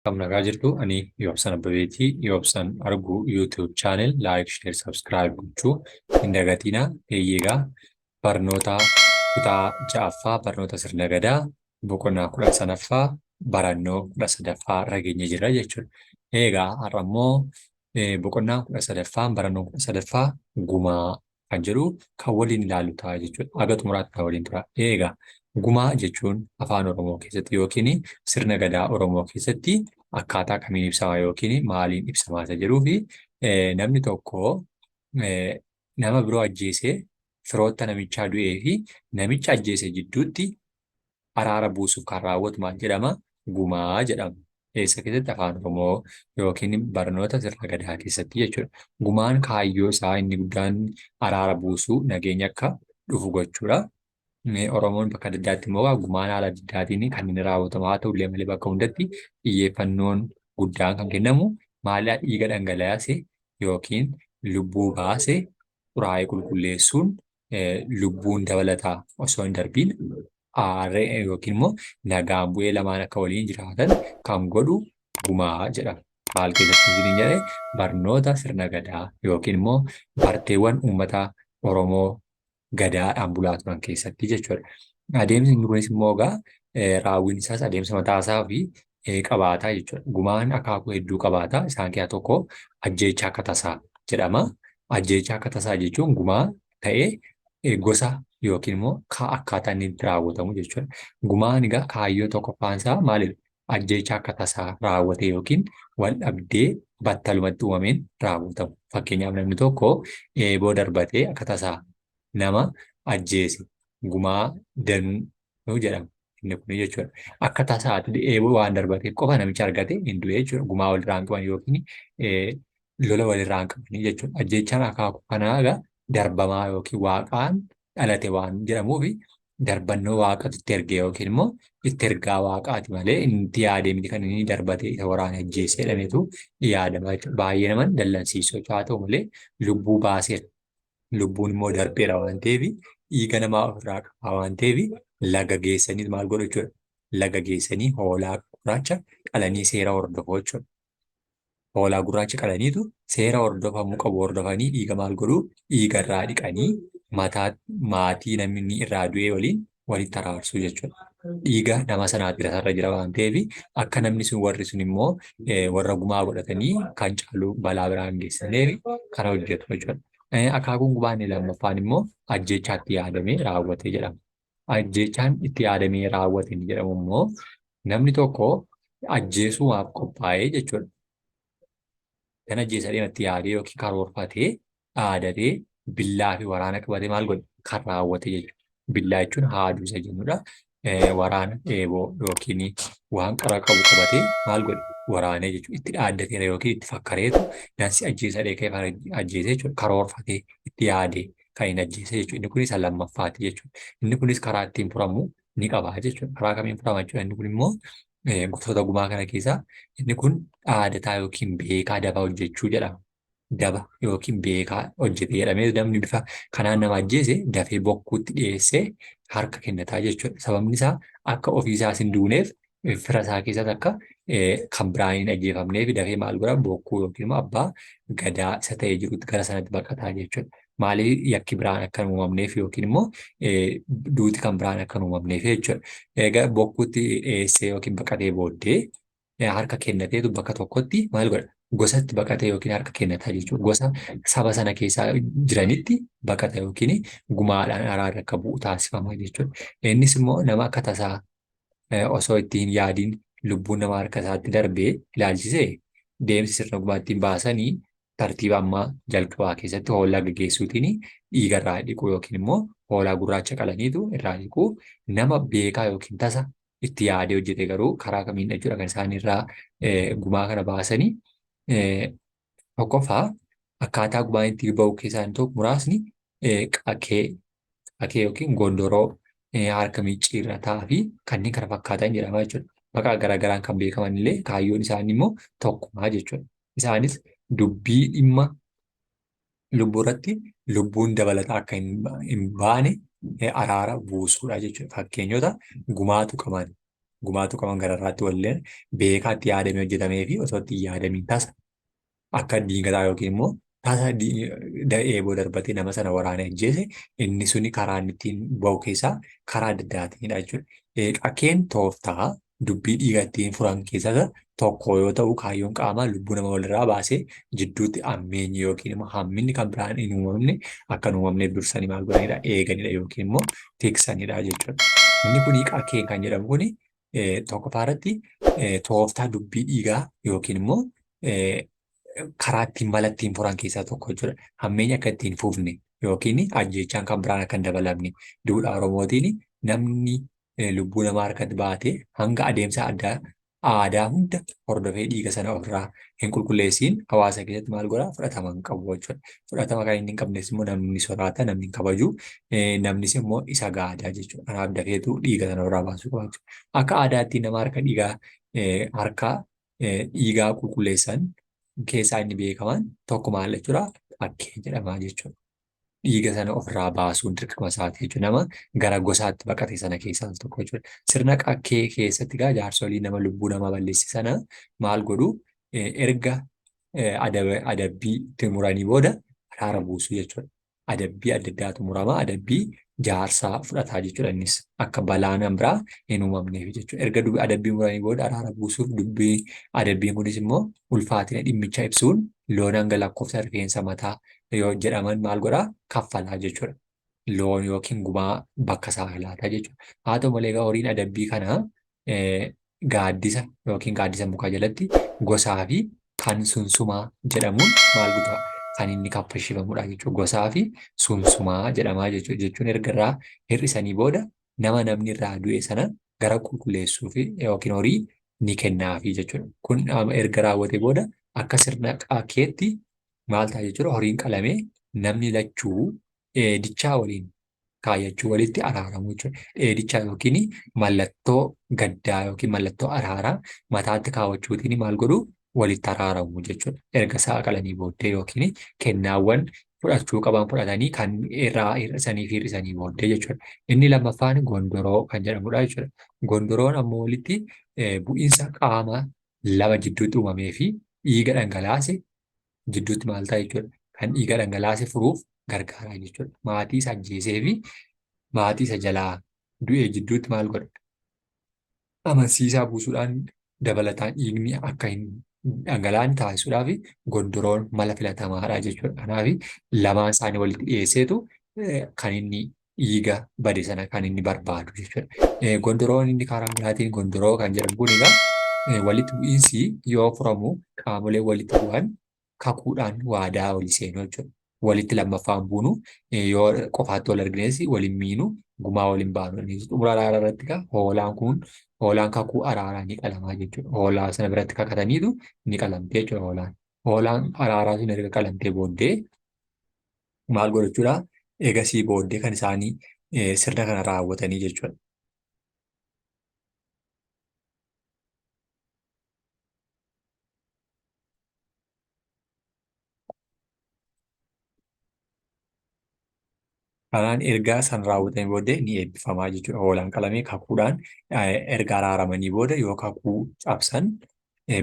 Akkam nagaa jirtu, ani Yoobsan Abbabeetii. Yoobsan Arguu YouTube channel like, share, subscribe gochuu hin dagatinaa. Eeyyee, barnoota kutaa ja'affaa, barnoota sirna gadaa, boqonnaa 13ffaa, barannoo 13ffaa irra geenye jirra jechuudha. Egaa har'a immoo boqonnaa 13ffaan, barannoo 13ffaa, gumaa kan jedhu kan waliin ilaallu ta'a jechuudha. Haga xumuraatti kan waliin tura. Egaa gumaa jechuun afaan Oromoo keessatti yookiin sirna gadaa Oromoo keessatti akkaataa kamiin ibsama yookiin maaliin ibsama isa jedhuu fi namni tokko nama biroo ajjeesee firootta namichaa du'ee fi namicha ajjeese jidduutti araara buusuuf kan raawwatu maal jedhama? Gumaa jedhama. Eessa keessatti? Afaan Oromoo yookiin barnoota sirna gadaa keessatti jechuudha. Gumaan kaayyoo isaa inni guddaan araara buusuu, nageenya akka dhufu gochuudha. Oromoon bakka adda addaatti immoo gumaan haala adda addaatiin kan inni raawwatamu haa ta'ullee malee, bakka hundatti xiyyeeffannoon guddaan kan kennamu maalidha? Dhiiga dhangalaase yookiin lubbuu baase xuraa'ee qulqulleessuun, lubbuun dabalataa osoo hin darbiin aaree yookiin immoo nagaan bu'ee lamaan akka waliin jiraatan kan godhu gumaa jedhama. Maal keessatti isiniin jedhe? Barnoota sirna gadaa yookiin immoo barteewwan uummata Oromoo gadaadhaan bulaa turan keessatti jechuudha. Adeemsi inni kunis immoo egaa raawwiin isaas adeemsa mataa isaa fi qabaataa jechuudha. Gumaan akaakuu hedduu qabaata. Isaan keessaa tokko ajjeechaa akka tasaa jedhama. Ajjeechaa akka tasaa jechuun gumaa ta'ee gosa yookiin immoo akkaataa inni itti raawwatamu jechuudha. Gumaan egaa kaayyoo tokkoffaan isaa maalidha? Ajjeechaa akka tasaa raawwate yookiin wal dhabdee battalumatti uumameen raawwatamu. Fakkeenyaaf, namni tokko eeboo darbatee akka tasaa nama ajjeese, gumaa danuu jedhama. Inni kun jechuudha. Akka tasaatti eeboo waan darbateef qofa namicha argate hin du'e jechuudha. Gumaa walirraa hin qaban yookiin lola walirraa hin qabanii jechuudha. Ajjeechaan akaakuu kanaa egaa darbamaa yookiin waaqaan dhalate waan jedhamuuf, darbannoo waaqatu itti erge yookiin immoo itti ergaa waaqaati malee inni itti yaadee miti kan inni darbate isa waraana ajjeese jedhameetu yaadama jechuudha. Baay'ee nama dallansiisu jechuudha. Haa ta'u malee lubbuu baaseera. Lubbuun immoo darbeera waan ta'eef, dhiiga namaa ofirraa qabaa waan ta'eef, laga geessanii maal godhu jechuudha? Laga geessanii hoolaa gurraacha qalanii seera hordofu jechuudha. Hoolaa gurraacha qalaniitu seera hordofamuu qabu hordofanii dhiiga maal godhu? Dhiiga irraa dhiqanii mataa maatii namni irraa du'ee waliin walitti araarsuu jechuudha. Dhiiga nama sanaatti irra jira waan ta'eef, akka namni sun, warri sun immoo warra gumaa godhatanii kan caalu balaa biraa hin geessisneef kana hojjetu jechuudha. Akaakuun gumaa inni lammaffaan immoo ajjeechaatti yaadamee raawwate jedhama. Ajjeechaan itti yaadamee raawwate inni jedhamu immoo namni tokko ajjeesuudhaaf qophaa'ee jechuudha. Kan ajjeesa itti yaadee yookiin karoorfatee, dhaadatee, billaa fi waraana qabatee maal godhe? Kan raawwate jechuudha. Billaa jechuun haaduu isa jennudha. Waraana eeboo yookiin waan qara qabu qabatee maal godhe? Waraanee jechuudha. Itti dhaaddateera yookiin itti fakkareetu nan si ajjeesa jedhee ka'ee ajjeese jechuudha. Karoorfatee itti yaadee kan inni ajjeese jechuudha. Inni kun isa lammaffaati jechuudha. Inni kunis karaa ittiin furamu ni qaba jechuudha. Karaa kamiin furama jechuudha? Inni kun immoo gosoota gumaa kana keessaa inni kun dhaadataa yookiin beekaa daba hojjechuu jedhama. Daba yookiin beekaa hojjete jedhamee namni bifa kanaan nama ajjeese dafee bokkuutti dhiyeessee harka kennataa jechuudha. Sababni isaa akka ofiisaas hin duuneef, fira isaa keessas akka kan biraan hin ajjeefamneef, dafee maal godha? Bokkuu yookiin immoo abbaa gadaa isa ta'ee jirutti gara sanatti baqataa jechuudha. Maaliif? Yakki biraan akka hin uumamneef yookiin immoo duuti kan biraan akka hin uumamneef jechuudha. Egaa bokkuutti dhiyeessee yookiin baqatee booddee harka kennateetu bakka tokkotti maal godha? Gosatti baqatee yookiin harka kennataa jechuudha. Gosa saba sana keessa jiranitti baqata yookiin gumaadhaan araarri akka bu'u taasifama jechuudha. Innis immoo nama akka tasaa osoo itti hin yaadiin lubbuun nama harka isaatti darbee ilaalchisee, deemsi sirna gumaa ittiin baasanii tartiiba ammaa jalqabaa keessatti hoolaa gaggeessuutiin dhiiga irraa dhiquu yookiin immoo hoolaa gurraacha qalaniitu irraa dhiquu. Nama beekaa yookiin tasa itti yaadee hojjete garuu karaa kamiin jechuudha kan isaan irraa gumaa kana baasanii? Tokkoffaa, akkaataa gumaan itti bahu keessaa inni tokko muraasni qakee qakee yookiin gondoroo, harka micciirrataa fi kanneen kana fakkaatan jedhama jechuudha. Maqaa garaagaraan kan beekaman illee kaayyoon isaanii immoo tokkuma jechuudha. Isaanis dubbii dhimma lubbuu irratti lubbuun dabalataa akka hin baane araara buusuudha jechuudha. Fakkeenyota gumaatu qaban. Gumaatu qaban gararraatti walleen beekaatti yaadamee hojjetamee fi osoo itti hin yaadamiin tasa akka diingataa yookiin immoo tasa eeboo darbatee nama sana waraanee ajjeese inni suni karaa inni ittiin bahu keessaa karaa adda addaatiinidha jechuudha. Qakkeen tooftaa dubbii dhiiga ittiin furan keessaa tokko yoo ta'u kaayyoon qaamaa lubbuu nama walirraa baasee jidduutti ammeenyi yookiin immoo hamminni kan biraan hin uumamne akka hin uumamneef dursanii maal godhanidha eeganidha yookiin immoo tiksanidha jechuudha. Inni kuni qakkeen kan jedhamu kuni tokkoffaa irratti tooftaa dubbii dhiigaa yookiin immoo karaa ittiin mala ittiin furan keessaa tokko jechuudha. Hammeenyi akka ittiin fufne yookiin ajjeechaan kan biraan akka hin dabalamne duudhaa Oromootiin namni lubbuu namaa harkatti baatee hanga adeemsa addaa aadaa hunda hordofee dhiiga sana ofirraa hin qulqulleessiin hawaasa keessatti maal godhaa fudhatama hin qabu jechuudha. Fudhatama kan inni hin qabnes immoo namni sodaata, namni hin kabaju, namnis immoo isa gaadaa jechuudha. Kanaaf dafeetu dhiiga sana ofirraa baasuu qaba jechuudha. Akka aadaatti nama harka dhiigaa harka dhiigaa qulqulleessan keessaa inni beekamaan tokko maal jechuudha? Qakkee jedhama jechuudha. Dhiiga sana ofirraa baasuun dirqama isaati jechuudha. Nama gara gosaatti baqate sana keessaa tokko jechuudha. Sirna qakkee keessatti egaa jaarsolii nama lubbuu namaa balleesse sana maal godhu erga adabbii itti muranii booda araara buusu jechuudha. Adabbii adda addaatu murama. Adabbii jaarsaa fudhataa jechuudha innis akka balaan biraa hin uumamneef jechuudha. Erga adabbii muranii booda araara buusuuf dubbii adabbiin kunis immoo ulfaatina dhimmicha ibsuun loon hanga lakkoofsa rifeensa mataa yoo jedhaman maal godhaa kaffalaa jechuudha. Loon yookiin gumaa bakka isaa laata jechuudha. Haa ta'u malee egaa horiin adabbii kana gaaddisa yookiin gaaddisa mukaa jalatti gosaa fi kan sunsumaa jedhamuun maal godha kan inni kaffalchifamudha jechuudha. Gosaa fi sunsumaa jedhamaa jechuudha. Jechuun erga irraa hir'isanii booda nama namni irraa du'e sana gara qulqulleessuu fi yookiin horii ni kennaafi jechuudha. Kun erga raawwate booda akka sirna qaakkeetti maal ta'a jechuudha horiin qalamee namni lachuu dheedichaa waliin kaayyachuu walitti araaramu jechuudha. Dheedichaa yookiin mallattoo gaddaa yookiin mallattoo araaraa mataatti kaawwachuutiin maal godhu walitti araaramu jechuudha. Erga sa'a qalanii booddee yookiin kennaawwan fudhachuu qaban fudhatanii kan irraa hir'isanii fi hir'isanii booddee jechuudha. Inni lammaffaan gondoroo kan jedhamudha jechuudha. Gondoroon ammoo walitti bu'iinsa qaama lama jidduutti uumamee fi dhiiga dhangalaase jidduutti maal ta'a jechuudha. Kan dhiiga dhangalaase furuuf gargaara jechuudha. Maatii isa ajjeesee fi maatii isa jalaa du'e jidduutti maal godha? Amansiisaa buusuudhaan dabalataan dhiigni akka hin dhangalaane taasisuudhaaf gondoroon mala filatamaadha jechuudha. Kanaaf lamaan isaanii walitti dhiyeesseetu kan inni dhiiga bade sana kan inni barbaadu jechuudha. Gondoroon inni karaa biraatiin gondoroo kan jedhamu kun egaa walitti bu'iinsi yoo furamu qaamolee walitti bu'an kakuudhaan waadaa walii seenu jechuudha. Walitti lammaffaan buunu yoo qofaatti wal argines waliin miinu gumaa waliin baanu. Xumura araaraa irratti egaa hoolaan kun hoolaan kakuu araaraa ni qalamaa jechuudha. Hoolaa sana biratti kakataniitu ni qalamte jechuudha hoolaan. Hoolaan araaraa sun erga qalamtee booddee maal godhu jechuudha? Egasii booddee kan isaanii sirna kana raawwatanii jechuudha. Karaan ergaa san raawwatanii booddee ni eebbifamaa jechuudha. Hoolaan qalamee kakuudhaan erga araaramanii booda yoo kakuu cabsan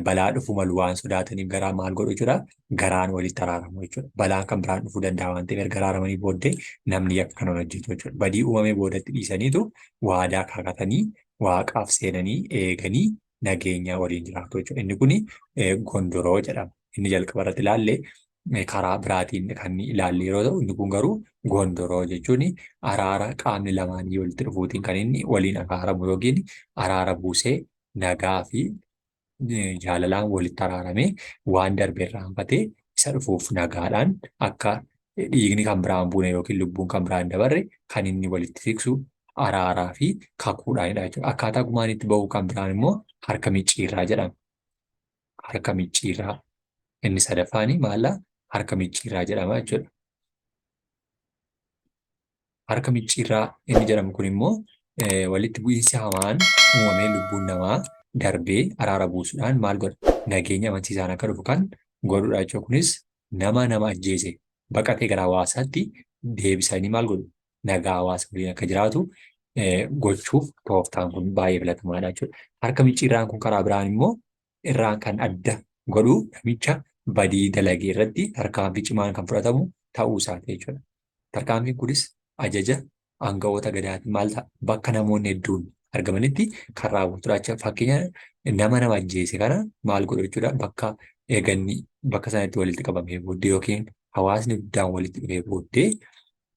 balaa dhufuu malu waan sodaataniif garaa maal godhu jechuudha. Garaan walitti araaramu jechuudha. Balaan kan biraan dhufuu danda'a waan ta'eef erga araaramanii booddee namni yakka kana hojjetu jechuudha. Badii uumamee boodatti dhiisaniitu waadaa kakatanii waaqaaf seenanii eeganii nageenya waliin jiraatu jechuudha. Inni kuni gondoroo jedhama. Inni jalqaba irratti ilaalle karaa biraatiin kan ilaalle yeroo ta'u, inni kun garuu gondoroo jechuun araara qaamni lamaanii walitti dhufuutiin kan inni waliin araaramu yookiin araara buusee nagaa fi jaalalaan walitti araaramee waan darbe irraanfatee isa dhufuuf nagaadhaan akka dhiigni kan biraan buune yookiin lubbuun kan biraan dabarre kan inni walitti tiksu araaraa fi kakuudhaanidha jechuudha. Akkaataa gumaan itti bahu kan biraan immoo harka micciirraa jedhama. Harka micciirraa. Inni sadaffaani maalla harka micciirraa jedhama jechuudha. Harka micciirraa inni jedhamu kun immoo walitti bu'iinsi hamaan uumamee lubbuun namaa darbee araara buusuudhaan maal godha? Nageenya amansiisaan akka dhufu kan godhudha jechuudha. Kunis nama nama ajjeese baqatee gara hawaasaatti deebisanii maal godhu? Nagaa hawaasa waliin akka jiraatu gochuuf tooftaan kun baay'ee filatamaadha jechuudha. Harka micciirraan kun karaa biraan immoo irraan kan adda godhu namicha badii dalagee irratti tarkaanfii cimaan kan fudhatamu ta'uu isaati jechuudha. Tarkaanfiin kunis ajaja aanga'oota gadaatiin maal ta'a? Bakka namoonni hedduun argamanitti kan raawwatudha jechuudha. Fakkeenya nama nama ajjeese kana maal godhu jechuudha? Bakka eeganni bakka sanatti walitti qabamee booddee yookiin hawaasni guddaan walitti dhufee booddee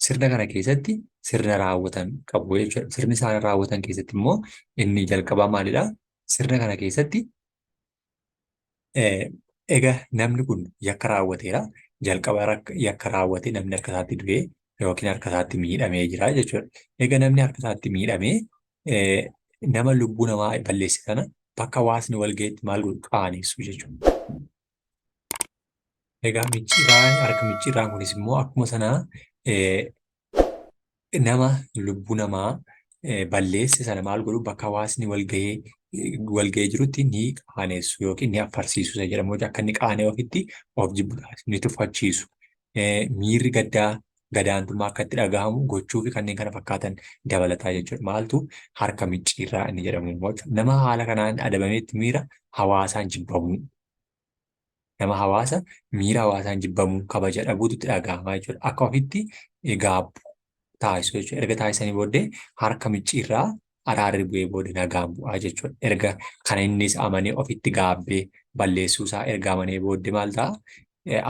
sirna kana keessatti sirna raawwatan qabu jechuudha. Sirni isaan raawwatan keessatti immoo inni jalqabaa maalidha? Sirna kana keessatti egaa namni kun yakka raawwateera. Jalqaba yakka raawwate namni harka isaatti du'ee yookiin harka isaatti miidhamee jira jechuudha. Egaa namni harka isaatti miidhamee nama lubbuu namaa balleesse sana bakka hawaasni wal ga'etti maal godhu? Qaanessu jechuudha. Egaa micciiraan harka micciiraan kunis immoo akkuma sanaa nama lubbuu namaa balleesse sana maal godhu? Bakka hawaasni wal gahee jirutti ni qaanessu yookiin ni affarsiisu isa jedhamu, akka inni qaanee ofitti of jibbu ni tuffachiisu. Miirri gaddaa gadaantummaa akka itti dhagahamu gochuu fi kanneen kana fakkaatan dabalataa jechuudha. Maaltu harka micciirraa inni jedhamu immoo nama haala kanaan adabameetti miira hawaasaan jibbamuu. Nama hawaasa miira hawaasaan jibbamuu, kabaja dhabuutu itti dhagahama jechuudha. Akka ofitti gaabbu taasisu jechuudha. Erga taasisanii booddee harka micciirraa araarri bu'ee booda nagaan bu'aa jechuudha. Erga kana innis amanee ofitti gaabbee balleessuu isaa erga amanee booddee maal ta'a?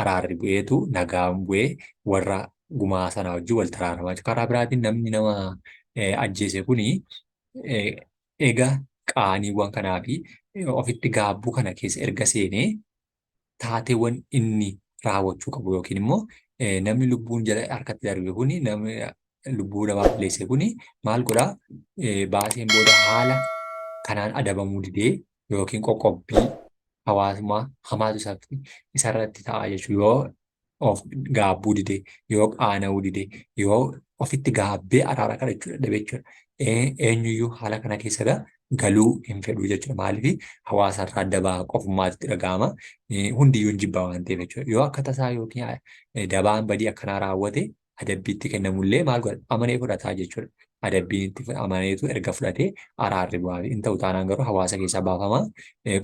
Araarri bu'eetu nagaan bu'ee warra gumaa sanaa wajjin wal taraaramaa jechuudha. Karaa biraatiin namni nama ajjeese kuni egaa qaaniiwwan kanaa fi ofitti gaabbuu kana keessa erga seenee taateewwan inni raawwachuu qabu yookiin immoo namni lubbuun jala harkatti darbe kuni, namni lubbuu namaa balleesse kuni maal godhaa? Baaseen booda haala kanaan adabamuu didee yookiin qoqqobbii hawaasummaa hamaatu isarratti ta'a jechuudha. Yoo of gaabbuu dide, yoo qaana'uu dide, yoo ofitti gaabbee araara kadhachuu dadhabe jechuudha. Eenyuyyuu haala kana keessa galuu hin fedhu jechuudha. Maaliif? Hawaasa irraa adda ba'a, qofummaatti dhaga'ama. Hundiyyuu hin jibba waan ta'eef jechuudha. Yoo akka tasaa yookiin dabaan badii akkanaa raawwate adabbiitti kennamullee maal godha? Amanee fudhataa jechuudha. Adabbiin itti amaneetu erga fudhatee araarri bu'aa hin ta'u taanaan garuu hawaasa keessaa baafama,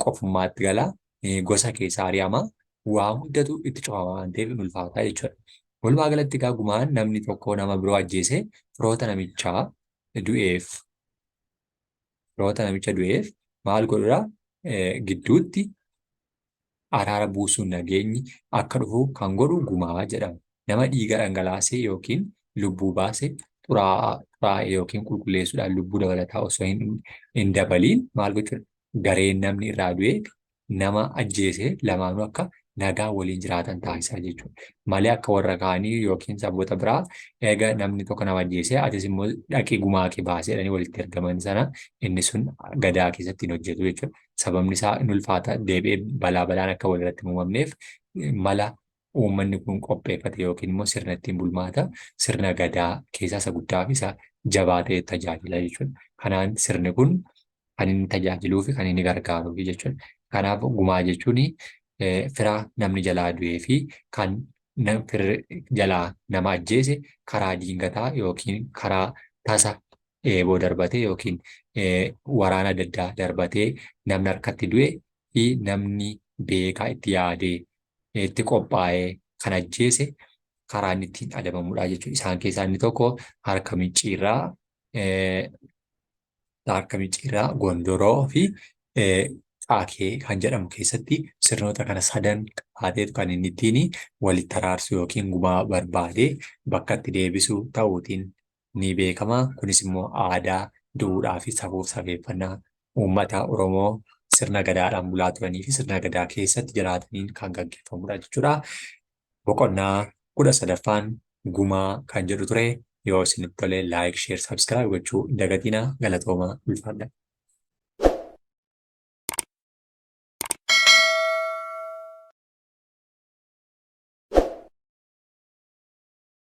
qofummaatti gala, gosa keessaa ari'ama, waa hundatu itti cufama waan ta'eef hin ulfaataa jechuudha. Walumaa galatti egaa gumaan namni tokko nama biroo ajjeese firoota namichaa du'eef, firoota namicha du'eef maal godhudha? Gidduutti araara buusuun nageenyi akka dhufu kan godhu gumaa jedhama. Nama dhiiga dhangalaasee yookiin lubbuu baase xuraa'e yookiin qulqulleessuudhaan lubbuu dabalataa osoo hin dabaliin maal gochuudha? Gareen namni irraa du'e nama ajjeese lamaanuu akka nagaa waliin jiraatan taasisaa jechuudha. Malee akka warra kaanii yookiin saboota biraa eega namni tokko nama ajjeese atis immoo dhaqii gumaa kee baasee jedhanii walitti ergaman sana inni sun gadaa keessatti hin hojjetu jechuudha. Sababni isaa hin ulfaata, deebi'ee balaa balaan akka walirratti hin uumamneef mala uummanni kun qopheeffate yookiin immoo sirna ittiin bulmaata sirna gadaa keessaa isa guddaa fi isa jabaa ta'e tajaajila jechuudha. Kanaan sirni kun kan inni tajaajiluu fi kan inni gargaaruu jechuudha. Kanaaf gumaa jechuun fira namni jalaa du'ee fi kan firri jalaa nama ajjeese karaa diingataa yookiin karaa tasa eeboo darbatee yookiin waraana adda addaa darbatee namni harkatti du'e fi namni beekaa itti yaadee itti qophaa'ee kan ajjeese karaa inni ittiin adabamudha jechuudha. Isaan keessaa inni tokko harka micciirraa, harka micciirraa, gondoroo fi caakee kan jedhamu keessatti sirnoota kana sadan qabaateetu kan inni ittiin walitti araarsu yookiin gumaa barbaadee bakka itti deebisu ta'uutiin ni beekama. Kunis immoo aadaa, duudhaa fi safuuf safeeffannaa uummata Oromoo sirna gadaadhaan bulaa turanii fi sirna gadaa keessatti jiraataniin kan gaggeeffamudha jechuudha. Boqonnaa 13ffaan gumaa kan jedhu ture. Yoo isinitti tole like, share, subscribe gochuu hin dagatinaa. Galatoomaa, ulfaadhaa.